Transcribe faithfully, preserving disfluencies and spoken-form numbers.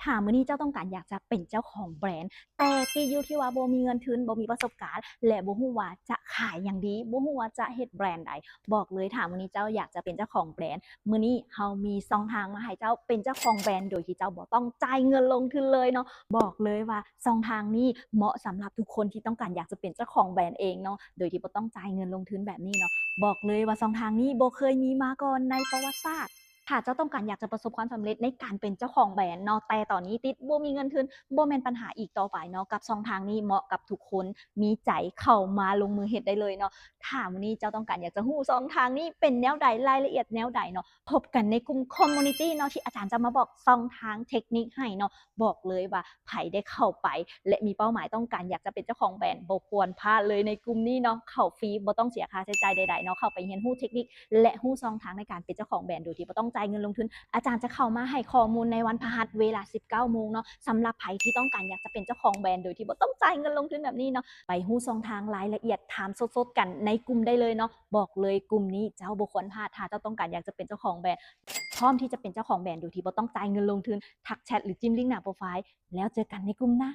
ถ้ามื้อนี้เจ้าต้องการอยากจะเป็นเจ้าของแบรนด์ แต่ติดอยู่ที่ว่าบ่มีเงินทุน บ่มีประสบการณ์ และบ่ฮู้ว่าจะขายหยังดี บ่ฮู้ว่าจะเฮ็ดแบรนด์ใด บอกเลย ถ้ามื้อนี้เจ้าอยากจะเป็นเจ้าของแบรนด์ มื้อนี้เฮามีช่องทางมาให้เจ้าเป็นเจ้าของแบรนด์ โดยที่เจ้าบ่ต้องจ่ายเงินลงทุนเลยเนาะ บอกเลยว่าช่องทางนี้เหมาะสำหรับทุกคนที่ต้องการอยากจะเป็นเจ้าของแบรนด์เองเนาะ โดยที่บ่ต้องจ่ายเงินลงทุนแบบนี้เนาะ บอกเลยว่าช่องทางนี้บ่เคยมีมาก่อนในประวัติศาสตร์ ถ้าเจ้าต้องการอยากจะประสบความสำเร็จในการเป็นเจ้าของแบรนด์เนาะ แต่ตอนนี้ติดบ่มีเงินทุน บ่แม่นปัญหาอีกต่อไปเนาะ กับช่องทางนี้เหมาะกับทุกคน มีใจเข้ามาลงมือเฮ็ดได้เลยเนาะ ถ้ามื้อนี้เจ้าต้องการอยากจะฮู้ช่องทางนี้เป็นแนวใด รายละเอียดแนวใดเนาะ พบกันในกลุ่มคอมมูนิตี้เนาะ ที่อาจารย์จะมาบอกช่องทางเทคนิคให้เนาะ บอกเลยว่าไผได้เข้าไป และมีเป้าหมายต้องการอยากจะเป็นเจ้าของแบรนด์ บ่ควรพลาดเลยในกลุ่มนี้เนาะ เข้าฟรี บ่ต้องเสียค่าใช้จ่ายใดๆเนาะ เข้าไปเรียนรู้เทคนิค และรู้ช่องทางในการเป็นเจ้าของแบรนด์โดยที่บ่ต้องจ่ายเงินลงทุน อาจารย์จะเข้ามาให้ข้อมูลในวันพฤหัสเวลา สิบเก้าโมงเนาะ สำหรับไผที่ต้องการอยากจะเป็นเจ้าของแบรนด์โดยที่บ่ต้องจ่ายเงินลงทุนแบบนี้เนาะ ไปรู้ช่องทางรายละเอียด ถามสดๆกันในกลุ่มได้เลยเนาะ บอกเลยกลุ่มนี้เจ้าบ่ควรพลาด ถ้าเจ้าต้องการอยากจะเป็นเจ้าของแบรนด์ พร้อมที่จะเป็นเจ้าของแบรนด์โดยที่บ่ต้องจ่ายเงินลงทุน ทักแชทหรือจิ้มลิงก์หน้าโปรไฟล์ แล้วเจอกันในกลุ่มนะ